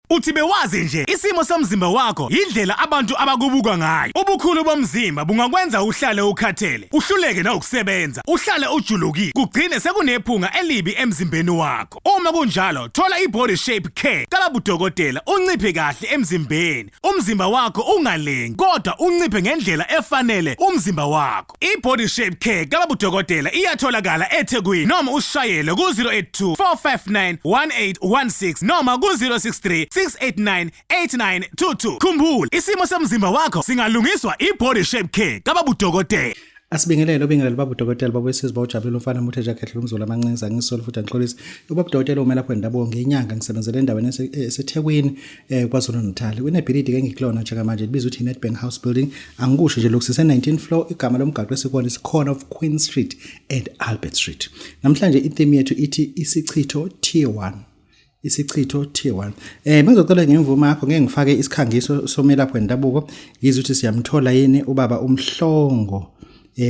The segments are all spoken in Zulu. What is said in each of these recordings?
Uthi bewazi nje isimo somzimba wakho indlela abantu abakubuka ngayo. Ubukhulu bomzimba bungakwenza uhlale ukhathele, uhluleke nawukusebenza, uhlale ujulukile, kugcine sekunephunga elibi emzimbeni wakho. Uma kunjalo, thola i-Body Shape Care kababudokotela unciphe kahle emzimbeni. Umzimba wakho ungalengi kodwa unciphe ngendlela efanele umzimba wakho. I-Body Shape Care kababudokotela iyatholakala eThekwini noma usishayele ku-082 459 1816 noma ku-063 689 8922. Khumbula, isimo somzimba wakho singalungiswa i-Body Shape Care kababudokotela. Asibingelele obingelele baba udokotela baba wesizwe bawujabulile umfana muthe nje akhehle umzulu amancinza ngisole futhi angixolise ubaba udokotela umelaphi wendabuko ngenyanga ngisebenzele endaweni eseThekwini KwaZulu Natal kunebhilidi ke ngikulona njengamanje libizwa ukuthi Nedbank House Building angikusho nje lokhu sise 19 floor igama lomgaqo esikhona is corner of Queen Street and Albert Street. Namhlanje i-theme yethu ithi isichitho tier 1, isichitho tier 1. Bengizocela ngemvume yakho ngeke ngifake isikhangiso somelaphi wendabuko ngizwe ukuthi siyamthola yini ubaba uMhlongo.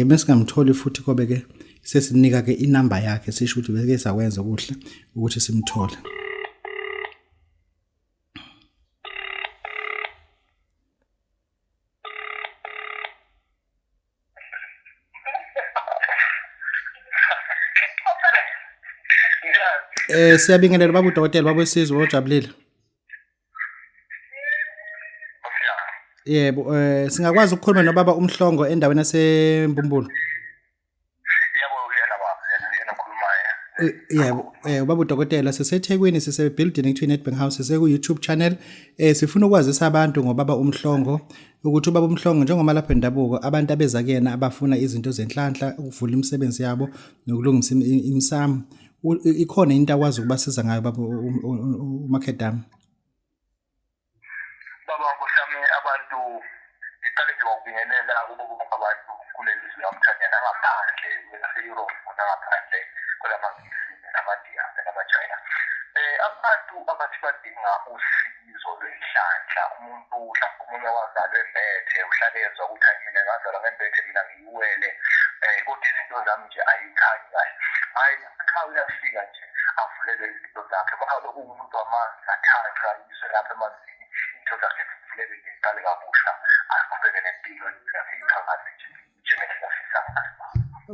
Mesingamtholi futhi kobe ke sesinika ke inamba yakhe sisho ukuthi beke sakwenza kuhle ukuthi simthole. Siyabingelela baba udokotela baba wesizwe ojabulile. Yebo, singakwazi ukukhuluma nobaba uMhlongo endaweni yaseMbumbulu. Yebo, uyena baba, yena okhulumayo. Yebo, ubaba udokotela siseThekwini sise building ekuthiwa Nedbank House sise ku YouTube channel. Sifuna ukwazisa abantu ngobaba uMhlongo ukuthi ubaba uMhlongo njengoba lapha endabuko abantu abeza kuyena abafuna izinto zenhlanhla ukuvula imisebenzi yabo nokulungisa imisamo. Ikhona into akwazi ukubasiza ngayo baba uMakhedama. Baba Nkosi yami, abantu ngiqale nje ngokubingelela kubo bonke abantu kuleli zwe lamthanyana nangaphandle lase-Europe nangaphandle kwelamaNgisi namaNdiya namaChina. Abantu abathi badinga usizo lwenhlanhla, umuntu mhlawumbe omunye wazalwa embethe, uhlale ezwa ukuthi hayi mina ngazalwa ngembethe mina ngiyiwele, kodwa izinto zami nje ayikhanyi kahle. Hhayi, ekhaya uyafika nje avulelwe izinto zakhe, uma kuwumuntu wamanzi athathwe ayiswe lapha emanzini, into zakhe zivuleke nje ziqale kabusha, aqhubeke nempilo yakhe iqhakaze nje njengendlela afisa ngayo.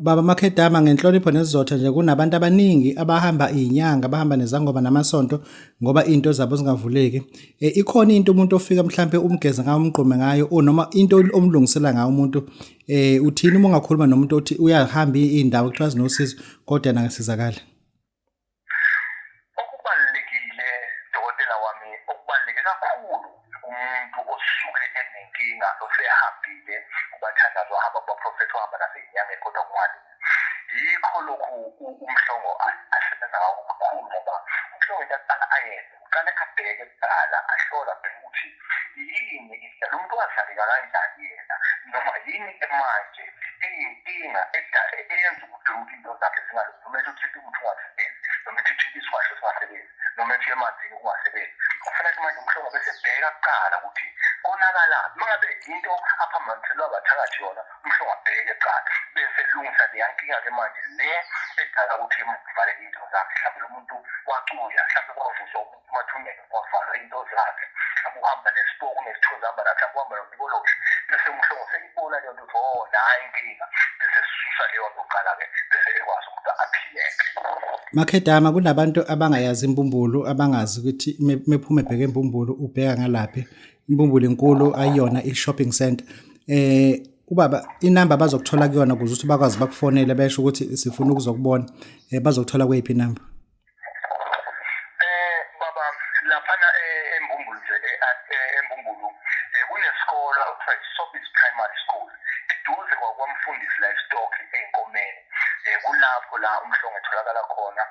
Baba Makhedama, ngenhlonipho nesizotha nje kunabantu abaningi abahamba izinyanga, abahamba nezangoma namasonto ngoba into zabo zingavuleki. Ikhona into umuntu ofika mhlambe umgeza ngayo umgqume ngayo noma into omlungisela ngayo umuntu, uthini uma ungakhuluma nomuntu othi uyahamba indawo kuthiwa zinosizo kodwa yena akasizakali? Okubalulekile dokotela wami, okubaluleke kakhulu umuntu osuke enenkinga osehambile kubathandazi, wahamba kubaprofethi, wahamba naseyinyangeni kodwa kungalungi. Yikho lokhu uMhlongo asebenza ngakho kakhulu, ngoba uMhlongo into aqala ayenze uqale abheke kuqala, ahlole abheke ukuthi yini lo muntu wazaleka kanjani yena, noma yini manje eyinkinga eyenza ukuthi into zakhe zingalungi, noma ethi uthinte ukuthi ungasebenzi, noma ethi uthinte isiwasho singasebenzi, noma ethi emanzini kungasebenzi. Kufanele manje uMhlongo bese ebheka kuqala ukuthi konakalaphi. Uma ngabe into aphambaniselwa abathakathi yona, uMhlongo abheke kuqala bese elungisa leya nkinga-ke manje le edala ukuthi kuvaleke into zakhe. Mhlawumbe lo muntu wacuya, mhlawumbe kwavuswa umuntu emathuneni kwavalwa into zakhe, mhlawumbe uhamba nesipoko unesithunzi ahamba naso, mhlawumbe uhamba notikoloshi, bese uMhlongo seyibona leyo nto ukuthi oh nayi inkinga, bese sisusa leyo nto kuqala-ke bese ekwazi ukuthi aphileke. Makhedama, kunabantu abangayazi imbumbulu, abangazi ukuthi mephume ebheke imbumbulu ubheka ngalaphi. Imbumbulu inkulu ayiyona i-shopping center. Ubaba inamba bazokuthola kuyona ukuze ukuthi bakwazi bakufonele besho ukuthi sifuna ukuzokubona, bazokuthola kweyiphi inamba? Baba laphana eMbumbulu nje, eMbumbulu kunesikole okuthiwa i-Sobis Primary School eduze kwakwamfundisi livestock eNkomeni. Kulapho la uMhlongo etholakala khona.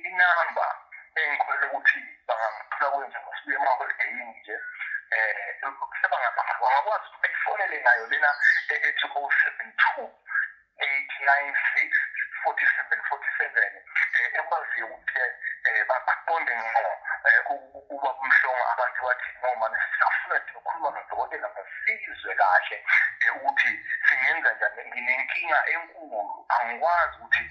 Inamba engikholelwa ukuthi bangangithola kuyo nje ngosibuye emaholideyini nje, bangakwazi ukuthi bayifonele nayo lena ethi 072 896 47 47, ekwaziyo ukuthi baqonde ngqo kuba uMhlongo. Abantu bathi noma sisafuna ukukhuluma nodokotela masizwe kahle ukuthi singenza njani, nginenkinga enkulu angikwazi ukuthi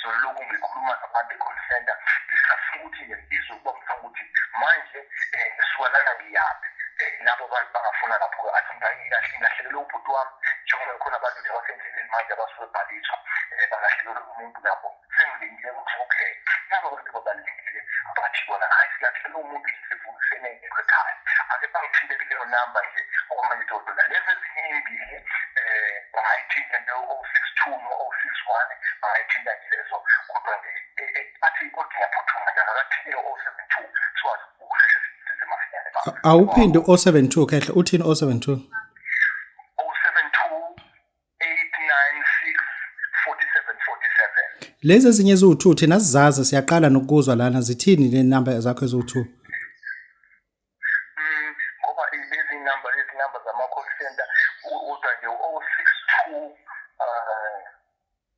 Izolo lokhu ngikhuluma nabantu e-call center, ngisafuna ukuthi nje ngizwe ukuba mhlawumbe ukuthi manje ngisuka lana ngiyaphi. Labo bantu bangafuna lapho-ke athi ngilahlekelwe ubhuti wami, njengoba khona abantu nje abasendleleni manje abasuke bhaliswa, balahlekelwe umuntu lapho. Sengilindile ukuthi okay, nabo abantu babalulekile abathi bona hayi, silahlekelwe umuntu senengekho ekhaya, ake bangithinte kuleyo namba nje okwamanje dodona. Lezi ezinye iy'mbili bangayithinta nje o-62 no-061, bangayithinta nje lezo, kodwa nje athi kodwa ngiyaphuthuma nje akakathinte o-72 sikwazi ukusheshe size masinyane. Awuphinde o-72 khehle, uthini o-72? 072 896 47 47. Lezi ezinye eziwu-2 thina sizazi, siyaqala nokuzwa lana, zithini le namba zakho eziwu-2? Ngoba lezi namba, lezi namba zama-call center, kodwa nje u-062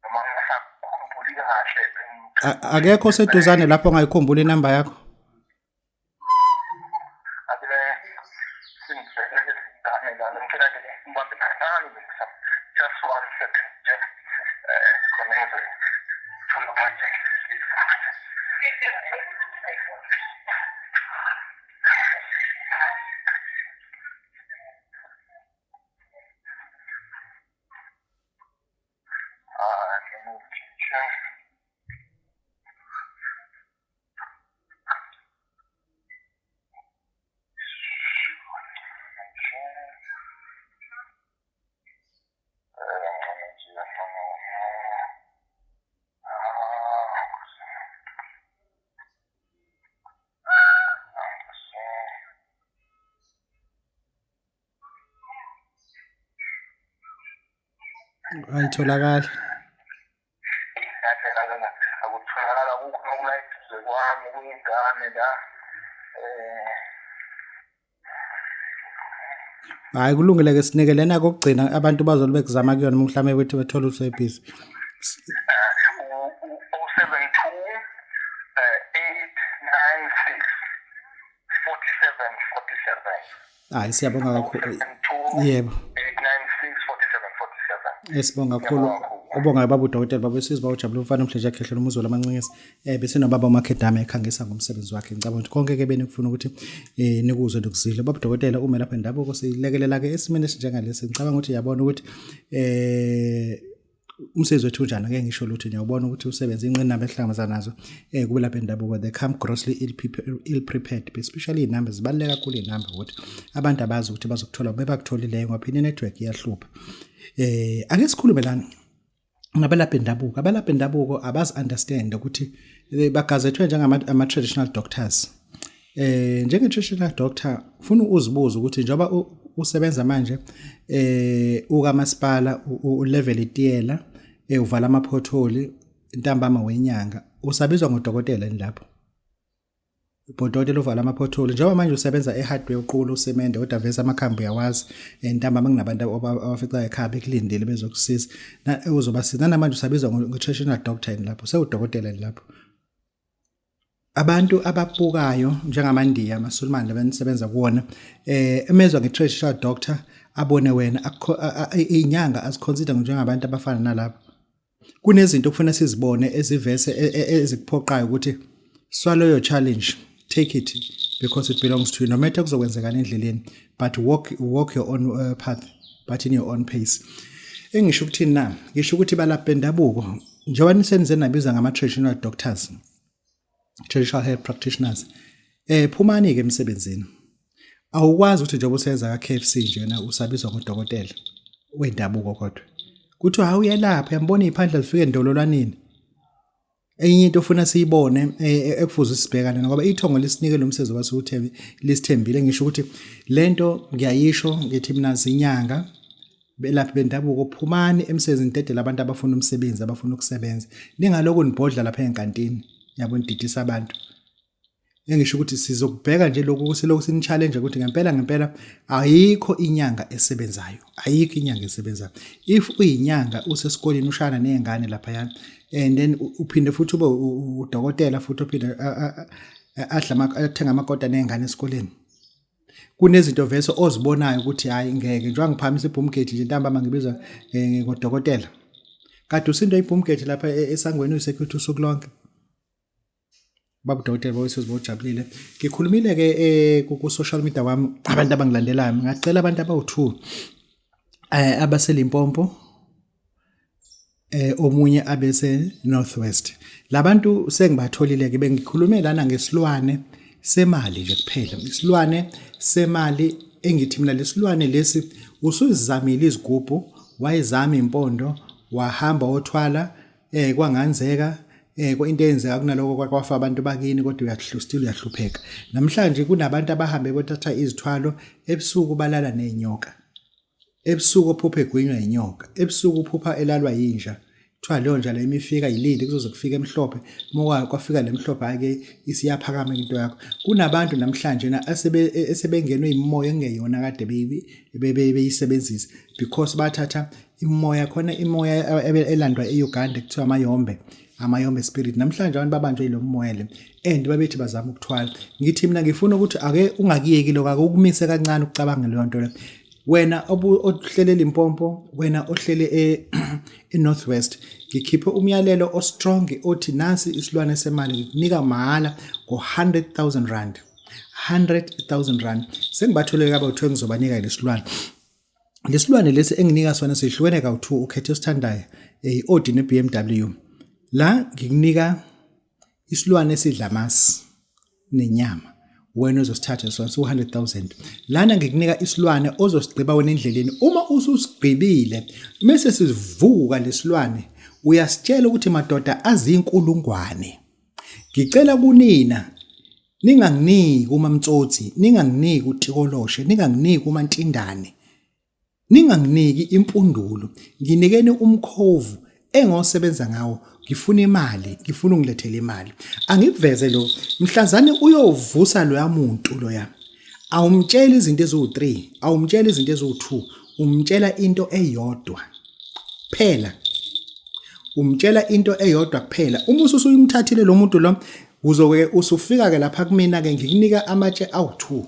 noma ngingasakhumbuli kahle. Akekho oseduzane lapho ongayikhumbula inamba yakho? Ake singibhekele sizame lana, ngicela nje ngibambe kancane nje, just one second, just khona ngizothola manje. Ah, ngimutshintsha. Ayitholakali. Akutholakala, kukho nokula eduze kwami kuyingane la. Hayi, kulungile ke, sinike lena kokugcina, abantu bazobe bekuzama kuyona mhlawumbe bethi bethola usebhizi. 072 896 47 47. Hayi, siyabonga kakhulu. 072 Yebo. 896 47 47. Esibonga kakhulu. Ubonga baba udokotela, baba usizwa ujabule umfana omhle nje umuzwe lamancingisi. Bese nobaba uMakhedama ekhangisa ngomsebenzi wakhe. Ngicabanga ukuthi konke ke benikufuna ukuthi nikuzwe nokuzile. Baba udokotela uma lapha endabuko silekelela ke esimeni esinjengalesi. Ngicabanga ukuthi uyabona ukuthi umsebenzi wethu unjani, ake ngisho lutho, ngiyawubona ukuthi usebenza inqinamba ehlangabezana nazo kubelapha endabuko. They come grossly ill prepared, especially iy'namba zibaluleke kakhulu, iy'namba ukuthi abantu abazi ukuthi bazokuthola bebakutholileyo ngoba phina i-network iyahlupha. Ake sikhulume lana ngabalaphi bendabuko. Abalaphi bendabuko abazi understand ukuthi bagazethwe njengama ama traditional doctors. Njenge traditional doctor ufuna uzibuza ukuthi njengoba usebenza manje ukamasipala, ulevel itiyela, uvala ama-pothole ntambama wenyanga, usabizwa ngodokotela yini lapho? Ubhodokotela uvala ama-pothole, njengoba manje usebenza e-hardware, uqukula usimende, kodwa vese amakhambi uyawazi, ntambama kunabantu abafica ekhaya bekulindile bezokusiza, uzobasiza. Nanamanje usabizwa ngo-traditional doctor yini lapho? Sewudokotela yini lapho? Abantu ababukayo njengamaNdiya, amaSulumane labanisebenza kuwona, emezwa nge-traditional doctor abone wena, inyanga aziconsider njengabantu abafana nalabo. Kunezinto okufanele sizibone ezivese ezikuphoqayo ukuthi swallow your challenge, take it because it belongs to you, no matter kuzokwenzekani endleleni, but walk your own path but in your own pace. Engisho ukuthini na? Ngisho ukuthi balaphi bendabuko, njengoba nisenize nabiza ngama-traditional doctors, traditional health practitioners, phumani ke emsebenzini. Awukwazi ukuthi njengoba usebenza ka KFC njena usabizwa ngodokotela wendabuko, kodwa kuthiwa hawu uyelapha, uyambona iy'phandla zifike endololwaneni. Enye into ofuna siyibone ekufuze sibhekane, ngoba ithongo lisinike lo msebenzi wasukuthembi lisithembile, ngisho ukuthi lento ngiyayisho, ngithi mina zinyanga, belaphi bendabuko, phumani emsebenzini, dedela abantu abafuna umsebenzi, abafuna ukusebenza, ningaloku nibhodla lapha enkantini yabo, nididisa abantu. Engisho ukuthi sizokubheka nje lokhu, silokhu sini-challenge ukuthi ngempela ngempela ayikho inyanga esebenzayo, ayikho inyanga esebenzayo. If uyinyanga usesikoleni ushana nezingane laphaya, and then uphinde futhi ube udokotela, futhi uphinde adla athenga amakota nezingane esikoleni, kunezinto vese ozibonayo ukuthi hayi ngeke. Njengoba ngiphakamisa ibhumgate nje ntambama ngibizwa ngodokotela. Kade usindwa ibhumgethi lapha e, esangweni uyisecurity usuku lonke. Baba udokotela bawesizwe bawujabulile. Ngikhulumile ke eh, ku social media wami abantu abangilandelayo ngacela abantu abawu2 eh abaseLimpopo eh omunye abese Northwest. Labantu sengibatholile ke bengikhulume lana ngesilwane semali nje kuphela. Isilwane semali engithi mina lesilwane lesi usuzamile izigubhu wayizama impondo wahamba othwala eh kwanganzeka eh into eyenzeka kunaloko kwafa abantu bakini kodwa uyahlustile uyahlupheka namhlanje kunabantu abahambe bothatha izithwalo ebusuku balala nezinyoka ebusuku ophupha egwinywa inyoka ebusuku uphupha elalwa yinja kuthiwa leyo nja le imifika yilinde kuzoze kufike emhlophe uma kwafika le mhlophe hhayi-ke isiyaphakama into yakho kunabantu namhlanje na esebengenwe imimoya engeyona kade beyisebenzisa because bathatha imoya khona imoya elandwa e-Uganda kuthiwa amayombe amayombe spirit namhlanje abantu babanjwe yilo moya le and babethi bazama ukuthwala ngithi mina ngifuna ukuthi ake ungakuyeki lokho ake ukumise kancane ukucabanga leyo nto le wena ohlele Limpopo wena ohlele e, e-North West ngikhiphe umyalelo ostrong othi nasi isilwane semali ngikunika mahhala ngo-100,000 rand 100,000 rand sengibatholele kabawu-2 ngizobanika lesilwane Lesilwane lesi enginika sona sihlukene kawu-2 ukhethe osithandayo i-Audi ne-BMW. La ngikunika isilwane esidla amasi nenyama wena ozosithatha sona siwu-100,000. Lana ngikunika isilwane ozosigqiba wena endleleni. Uma ususigqibile mese sivuka lesilwane uyasitshela ukuthi madoda azinkulungwane. Ngicela kunina Ninganginiki umamtsotsi, ninganginiki utikoloshe, ninganginiki umantindane, ninganginiki impundulo, nginikeni umkhovu engosebenza ngawo ngifuna imali ngifuna ungilethele imali angikuveze lo mhlazane uyovusa loya muntu loya awumtsheli izinto eziwu-3 awumtsheli izinto eziwu-2 umtshela into eyodwa phela umtshela into eyodwa kuphela uma ususuyimthathile lo muntu lo Uzoke usufika ke lapha kumina ke ngikunika amatshe awu2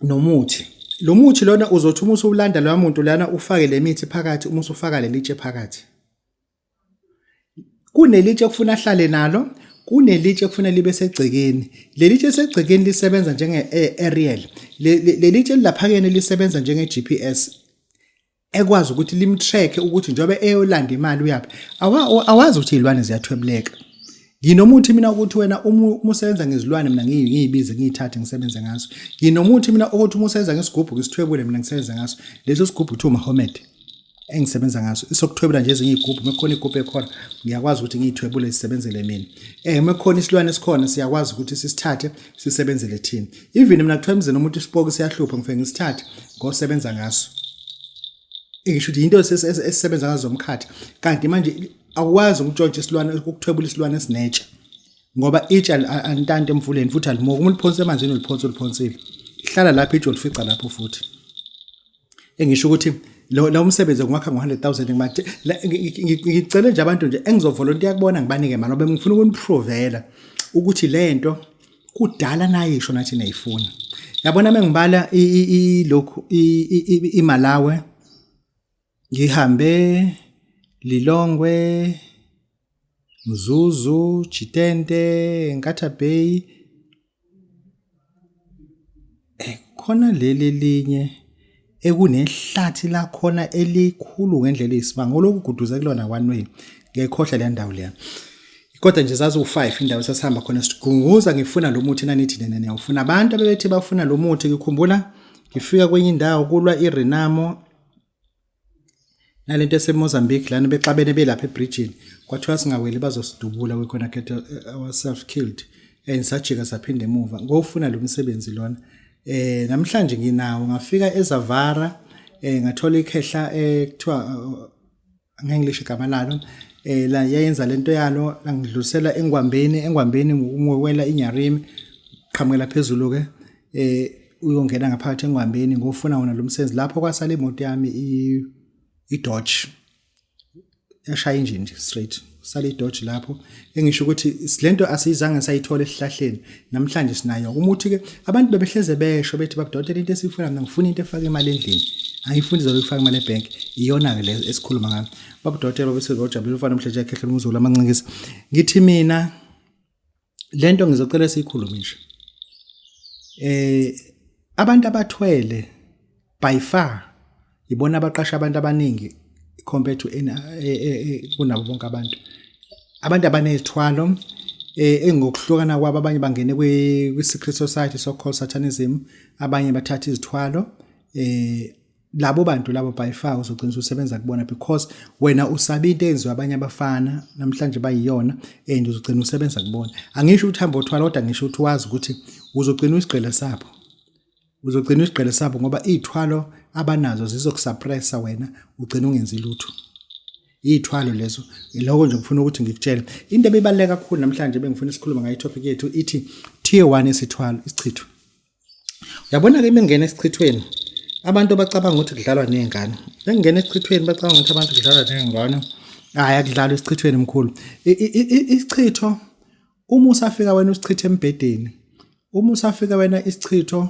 nomuthi. Lo muthi lona uzothi uma usuwulanda loya muntu lana ufake le mithi phakathi uma usufaka lelitshe phakathi. Kunelitshe kufuna ahlale nalo, kunelitshe kufuna libe segcekeni. Lelitshe segcekeni lisebenza njenge eh, aerial. Lelitshe lilaphakene lisebenza njenge GPS. ekwazi ukuthi limtrack ukuthi njengoba eyolanda imali uyaphi awazi ukuthi izilwane ziyathwebuleka nginomuthi mina ukuthi wena uma usebenza ngezilwane mina ngiyibize ngiyithathe ngisebenze ngaso nginomuthi mina ukuthi uma usebenza ngesigubhu ngisithwebule mina ngisebenze ngaso leso sigubhu kuthiwa uMahomed engisebenza ngaso isokuthwebula nje ezinye izigubhu mekukhona igubhu ekhona ngiyakwazi ukuthi ngiyithwebule sisebenzele mina eh mekukhona isilwane esikhona siyakwazi ukuthi sisithathe sisebenzele thina even mina kuthiwa emzini umuntu isipoki siyahlupha ngifike ngisithathe ngosebenza ngaso ngisho ukuthi into esisebenza ngazo zomkhathi kanti manje awukwazi ukutshontsha isilwane ukuthwebula isilwane esinetshe ngoba itshe alintanti emfuleni futhi alimuki uma uliphonse emanzini uliphonse uliphonsile hlala lapho itshe ulifica lapho futhi engisho ukuthi lo lo msebenzi ngiwakha ngo-100,000 ngibathi ngicele nje abantu nje engizovolontiya kubona ngibanike imali ngoba ngifuna ukuniprovela ukuthi le nto kudala nayisho nathi nayifuna yabona mengibala ilokhu iMalawi ngihambe Lilongwe Mzuzu Chitente Nkatha Bay Eh khona leli elinye ekunehlathi lakhona elikhulu ngendlela eyisimanga olokhu guduze kulona one way ngiyayikhohlwa leya ndawo leya kodwa nje zaziwu-five indawo sasihamba khona sigunguza ngifuna lo muthi nanithi nina niyawufuna abantu abebethi bafuna lo muthi ngikhumbula ngifika kwenye indawo kulwa irenamo nalento eseMozambique lana bexabene belapha ebridgini kwathiwa singaweli bazosidubula we gonna get ourselves killed and sajika saphinda emuva ngofuna lo msebenzi lona eh namhlanje nginawo ngafika eZavara eh ngathola ikhehla eh kuthiwa ngeke ngilisho igama lalo eh la yayenza lento yalo langidlulisela engwambeni engwambeni ngwewela inyarimi qhamukela phezulu ke eh uyongena ngaphakathi engwambeni ngofuna wona lo msebenzi lapho kwasala imoto yami i-Dodge yashaya injini nje straight sale i-Dodge lapho engisho ukuthi lento asiyizange sayithola esihlahleni namhlanje sinayo umuthi ke abantu bebehleze besho bethi babudokotela into esiyifuna mina ngifuna into efaka imali endlini Angifuni izolo ukufaka imali ebhenki. Iyona-ke le esikhuluma ngayo. Baba udokotela babesizwa ujabulile ufana umhleje ekhehle umzulu amancikisa. Ngithi mina lento ngizocela siyikhulume nje. Abantu abathwele by far ibona abaqasha abantu abaningi compared to any kunabo bonke abantu. Abantu abanezithwalo engokuhlukana kwabo, abanye bangene kwi-secret society, so called satanism, abanye bathatha izithwalo. Labo bantu labo by far uzogcina usebenza kubona, because wena usaba into eyenziwa abanye abafana namhlanje bayiyona, and uzogcina usebenza kubona. Angisho ukuthi hamba uthwala, kodwa ngisho ukuthi wazi ukuthi uzogcina uyisigqila sabo, uzogcina uyisigqila sabo, ngoba iy'thwalo abanazo zizokusuppressa wena, ugcina ungenzi lutho. Iy'thwalo lezo. Iloko nje ngifuna ukuthi ngikutshele. Into ebibaluleke kakhulu namhlanje bengifuna isikhuluma ngayo, itopic yethu ithi tier 1 isithwalo, isichitho. Uyabona-ke uma ngena esichithweni, abantu abacabanga ukuthi kudlalwa ney'ngane. Bengena esichithweni bacabanga ukuthi abantu kudlalwa ney'ngane. Hhayi, akudlalwa esichithweni mkhulu. Isichitho uma usafika wena usichithe embhedeni, uma usafika wena isichitho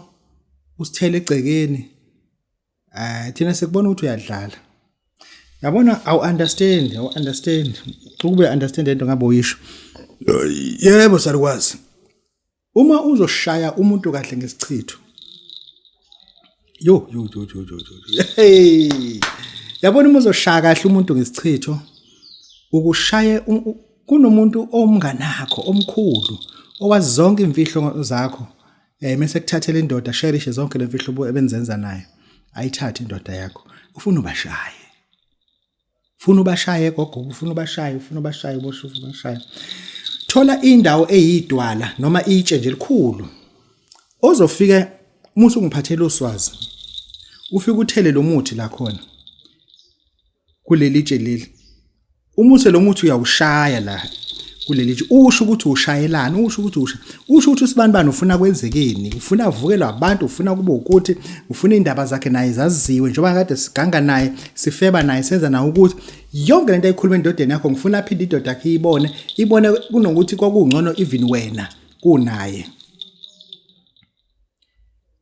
usithele egcekeni, thina sikubona ukuthi uyadlala. Yabona, awu understand, awu understand. Ukube understand lento ngabe uyisho. Yebo salukwazi. Uma uzoshaya umuntu kahle ngesichitho. Yo yo yo yo yo yo. Hey. Yabona, uma uzoshaya kahle umuntu ngesichitho, ukushaye kunomuntu omnganakho omkhulu owazi zonke imfihlo zakho, mase kuthathela indoda, share zonke lemfihlo ebenzenza nayo, ayithathe indoda yakho, ufuna ubashaye, ufuna ubashaye gogo, ufuna ubashaye, ufuna ubashaye, uboshe, ufuna ubashaye. Thola indawo eyidwala noma itshe nje elikhulu ozofika musu ungiphathele uswazi, ufike uthele lo muthi la khona kuleli tshe leli. Umuse lo muthi uyawushaya la kuleli tshe, usho ukuthi ushayelani, usho ukuthi usho ukuthi usibanibani ufuna kwenzekeni, ufuna avukelwe abantu, ufuna kube ukuthi ufuna indaba zakhe naye zaziwe, njengoba kade siganga naye, sifeba naye, senza naye ukuthi yonke lento ayikhuluma endodeni yakho, ngifuna aphinde indoda yakhe iyibone, ibone kunokuthi kwakungcono even wena kunaye.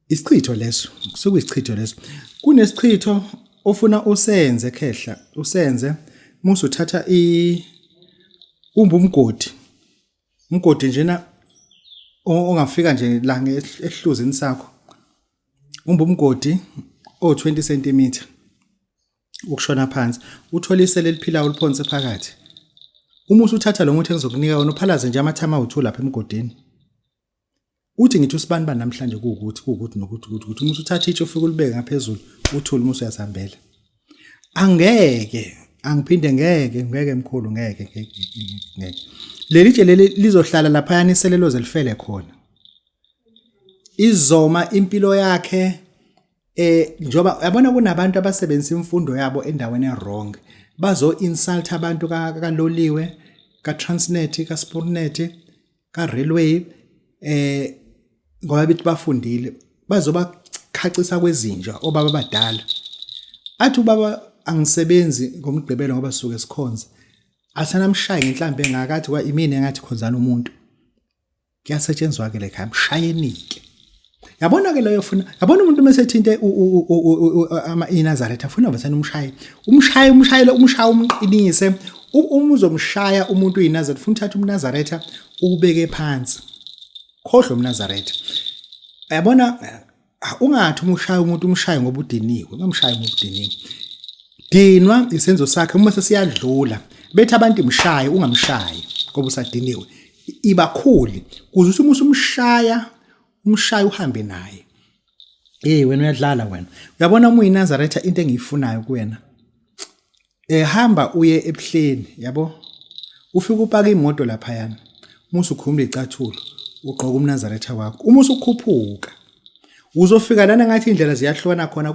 Isichitho leso, sokuyisichitho leso. Kunesichitho ofuna usenze khehla, usenze musu uthatha i umba umgodi. Umgodi njena ongafika nje la esihluzini sakho. Umba umgodi o 20 cm ukushona phansi, uthole isele eliphilayo uliphonse phakathi. Uma usuthatha lo muthi engizokunika wona, uphalaze nje amathama awu2 lapha emgodini. Uthi ngithi usibani bani namhlanje kuwukuthi kuwukuthi nokuthi ukuthi ukuthi, uma usuthatha itshe ufike ulibeke ngaphezulu, uthule, uma usuyazihambela. Angeke angiphinde, ngeke ngeke mkhulu, ngeke ngeke ngeke. Leli tshe leli lizohlala laphayana, iselelo zelifele khona. Izoma impilo yakhe. Njoba yabona kunabantu abasebenzisa imfundo yabo endaweni e-wrong, bazo insult abantu kaloliwe, ka Transnet, ka Spoornet, ka railway, ngoba bethi bafundile, bazobakhacisa kwezinja obaba abadala. Athi ubaba angisebenzi ngomgqibelo ngoba sisuke sikhonza, asanamshaye ngenhlambi engaka, athi kwa imini engathi khonzana umuntu. Kuyasetshenzwa ke lekhaya, mshayenike. Yabona ke leyo funa, yabona umuntu uma sethinte ama iNazaretha, afuna bese umshaye, umshaye, umshayele, umshaye, umqinise. Uma uzomshaya umuntu uyiNazaretha, ufuna uthatha umNazaretha ubeke phansi, khohlwe umNazaretha. Yabona, ungathi uma ushaya umuntu umshaye ngoba udiniwe, ungamshayi ngoba udiniwe. Dinwa isenzo sakhe uma sesiyadlula, bethi abantu imshaye, ungamshayi ngoba usadiniwe. Ibakhuli kuze uthi uma usumshaya, umshaya uhambe naye. Hey wena uyadlala wena. Uyabona uma uyiNazaretha, into engiyifunayo kuwena, hamba uye ebuhleni, yabo, ufike upaka imoto laphayana, uma usukhumula icathulo, ugqoka umNazaretha wakho, uma usukhuphuka uzofika lana ngathi indlela ziyahlukana khona,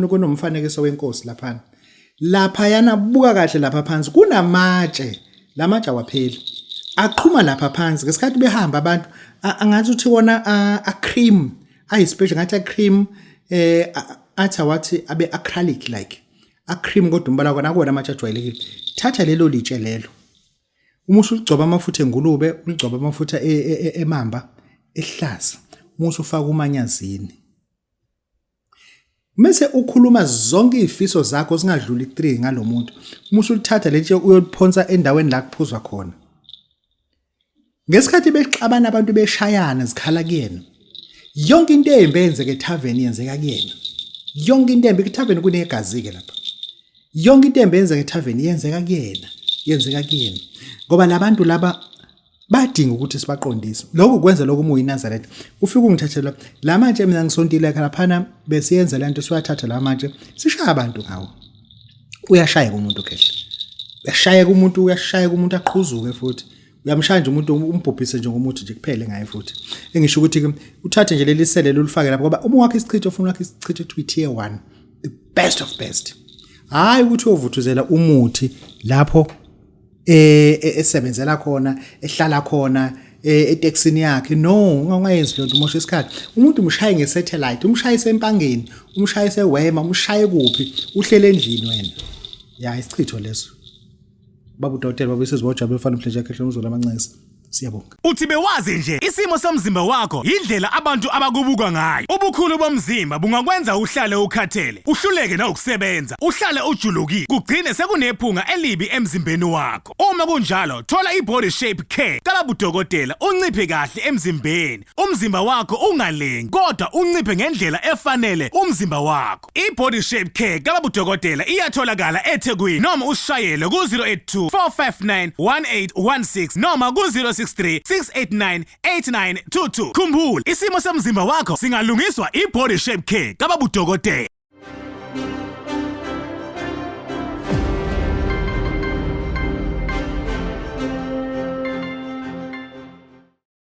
kunomfanekiso wenkosi laphana. Laphayana buka kahle lapha phansi kunamatshe, lamatshe awapheli, aqhuma lapha phansi ngesikhathi behamba abantu, angathi uthi wona a cream, ayi special, ngathi a cream, athi awathi abe acrylic like a cream, kodwa umbala kona akuwona amatshe ajwayelekile. Thatha lelo litshe lelo, uma usuligcoba amafutha engulube, uligcoba amafutha emamba ehlaza, uma usufaka umanyazini. Mese ukhuluma zonke izifiso zakho singadluli 3 ngalomuntu. Uma usulithatha letshe uyoliphonsa endaweni la kuphuzwa khona. Ngesikhathi bexabana abantu beshayana zikhala kuyena. Yonke into embi eyenzeka ethaveni yenzeka kuyena. Yonke into embi kuthaveni kunegazi ke lapha. Yonke into embi eyenzeka ethaveni yenzeka kuyena, yenzeka kuyena. Ngoba labantu laba badinga ukuthi sibaqondise. Lokhu kwenza lokhu uma uyiNazaretha. Ufike ungithathela la matshe mina ngisontile laphana besiyenza lento siwathatha la matshe sishaya abantu ngawo. Uyashayeka umuntu khehla. Uyashayeka umuntu, uyashayeka umuntu aqhuzuke futhi. Uyamshaya nje umuntu umbhubhise nje ngomuthi nje kuphele ngaye futhi. Engisho ukuthi ke uthathe nje leli sele lolufake lapho ngoba uma wakhe isichitho ufuna wakhe isichitho kuthiwa tier 1 the best of best. Hayi ukuthi uyovuthuzela umuthi lapho eh, e, esebenzela khona ehlala khona e, etekisini yakhe no ungayenzi lento umosha isikhathi umuntu umshaye ngesatellite umshaye sempangeni umshaye sewema umshaye kuphi uhlele endlini wena ya isichitho leso baba udokotela baba isizwe ojabule ufana mhlenje yakhe hlomuzolo amancesa siyabonga Uthi bewazi nje isimo somzimba wakho yindlela abantu abakubuka ngayo. Ubukhulu bomzimba bungakwenza uhlale ukhathele, uhluleke nawukusebenza, uhlale ujulukile, kugcine sekunephunga elibi emzimbeni wakho. Uma kunjalo, thola i-Body Shape Care kalabudokotela unciphe kahle emzimbeni, umzimba wakho ungalengi kodwa unciphe ngendlela efanele umzimba wakho. I-Body Shape Care kababudokotela iyatholakala eThekwini noma usishayele ku-082 459 1816 noma ku-063 689 8922. Khumbula, isimo somzimba wakho singalungiswa i-Body Shape Care kababudokotela.